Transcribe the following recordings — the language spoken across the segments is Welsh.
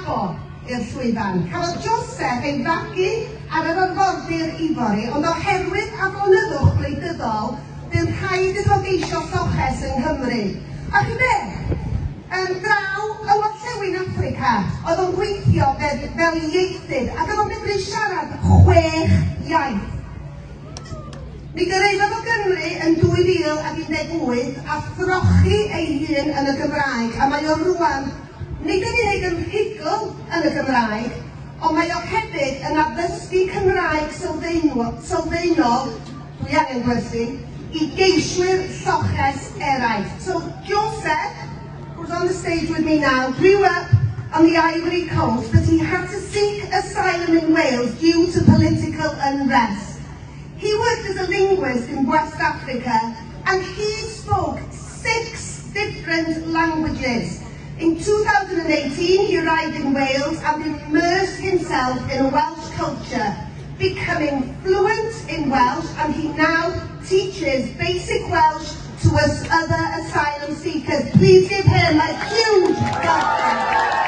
Dabo i'r llwyfan. Cafodd Joseph ei fagu ar yr arfordir Ifori, ond oherwydd aflonyddwch gwleidyddol, bu'n rhaid iddo geisio lloches yng Nghymru. A chi be? Yn draw yng Ngorllewin Affrica, oedd o'n gweithio fel, fel ieithydd ac oedd o'n medru siarad chwech iaith. Mi gyrhaeddodd o Gymru yn 2018 a throchi ei hun yn y Gymraeg, a mae o rŵan nid yn unig yn rhugl yn y Gymraeg, ond mae o hefyd yn addysgu Cymraeg sylfaenol, dwi angen gwersi, i geiswyr lloches eraill. So Joseph, who's on the stage with me now, grew up on the Ivory Coast, but he had to seek asylum in Wales due to political unrest. He worked as a linguist in West Africa and he spoke 6 different languages. In 2018, he arrived in Wales and immersed himself in Welsh culture, becoming fluent in Welsh, and he now teaches basic Welsh to us other asylum seekers. Please give him a huge welcome.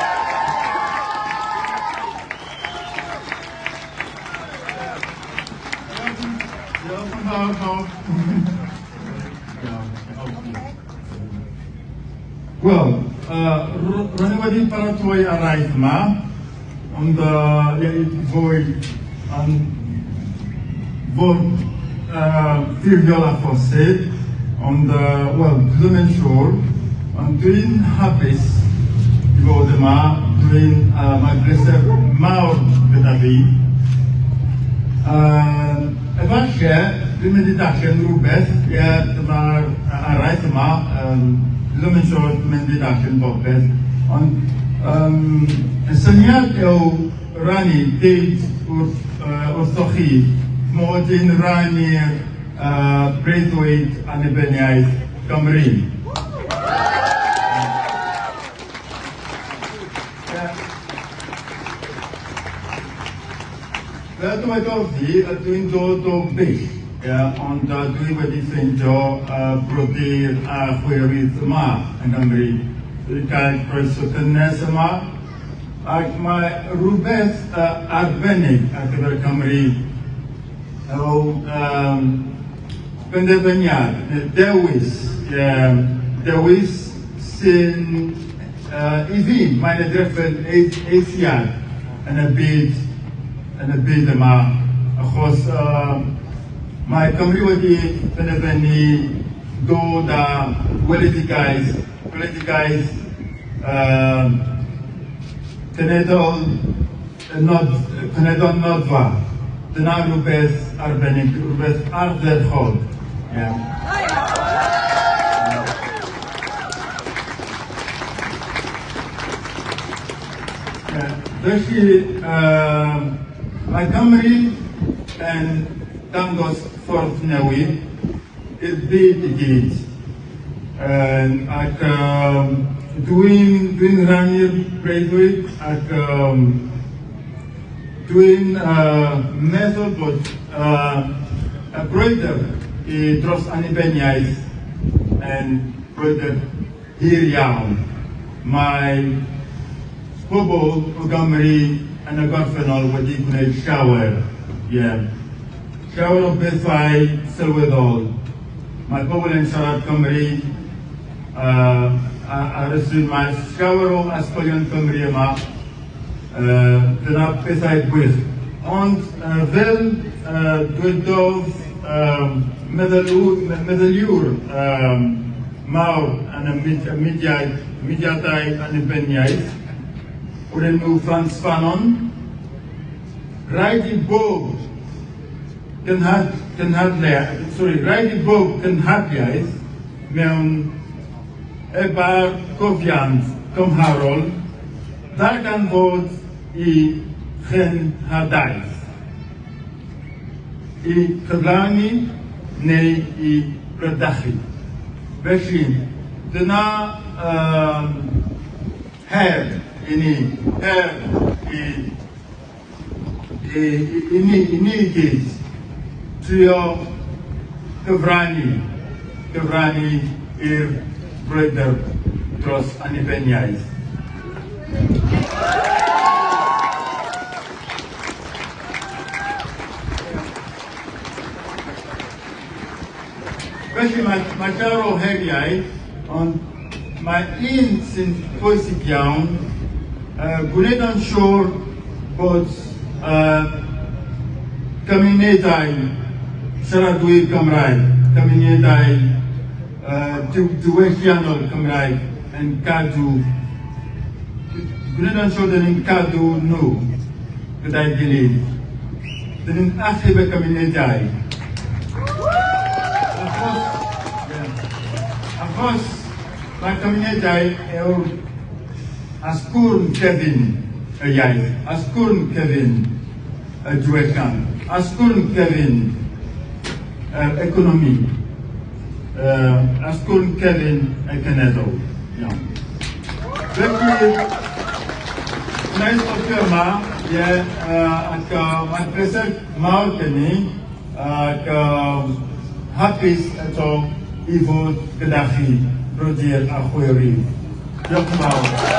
Diolch yn fawr, pawb. Wel, uh, rwy'n i wedi paratoi araith yma, ond uh, i fwy yn fod uh, ffurfiol a phosib, ond, uh, wel, dwi ddim yn siŵr, ond dwi'n hapus i fod yma, dwi'n, uh, mae bleser mawr gyda fi. Uh, efallai, dwi'n mynd i darllen rhywbeth, ie, yeah, dyma'r araith yma, um, dwi ddim yn siŵr os dwi'n mynd i darllen popeth, ond um, y syniad yw rannu, deud wrth, uh, wrthoch chi, mod i'n rannu'r uh, breuddwyd annibyniaeth Gymru. Fel dywedodd hi, ydw i'n dod o Bull, ie, ond uh, dwi wedi ffeindio uh, brodyr a chwiorydd yma yng Nghymru. Dwi wedi cael croeso cynnes yma, ac mae rhywbeth uh, arbennig ar gyfer Cymru o um, benderfyniad, neu dewis, um, dewis sy'n uh, i fi, mae'n edrych fel eithriad yn y byd, yn y byd yma, achos uh, mae Cymru wedi penderfynu dod â weledigaeth, gweledigaeth uh, cenedl, nod, cenedl noddfa. Dyna rhywbeth arbennig, rhywbeth ardderchog. Yeah. Felly, uh, mae Cymru yn dangos ffordd newydd i'r byd i gyd. Um, ac um, dwi'n dwi rhannu'r breuddwyd ac um, dwi'n uh, meddwl bod uh, y brwydr i dros annibyniaeth yn brwydr hir iawn. Mae pobl o Gymru yn y gorffennol wedi gwneud llawer, ie. Yeah. Llawer o bethau sylweddol. Mae pobl yn siarad Cymru uh, ar y stryd, mae llawer o ysgolion Cymru yma. Uh, dyna pethau gwych. Ond uh, fel uh, dwedodd um, meddyliwr um, mawr yn y mudiad, mudiadau annibyniaeth o'r enw Frantz Fanon. Rhaid i bob gynhad, gynhadle, sorry, rhaid i bob gynhadliaeth mewn ebar gofiant gymharol ddarganfod i chenhadaeth, i cyflawni neu i bradychu. Felly, dyna um, her i ni, her i, i, i, i, ni, i ni i gyd, trio gyfrannu, gyfrannu i'r brwydr dros annibyniaeth. Felly mae, mae llawer o heriau, ond mae un sy'n bwysig iawn, gwneud yn siŵr bod cymunedau siaradwyr Cymraeg, cymunedau diwylliannol Cymraeg yn cadw, gwneud yn siŵr dyn ni'n cadw nhw gyda'i gilydd. Dyn ni'n achub y cymunedau. Achos, yeah, achos mae cymunedau yw'r asgwrn cefn y iaith, asgwrn cefn y diwylliant, asgwrn cefn yr economi, asgwrn cefn y cenedl. Iawn. Felly, wna i stopio yma, ie, ac mae'n pleser mawr gen i, ac hapus eto i fod gyda chi, brodyr a chwiorydd. Diolch yn fawr.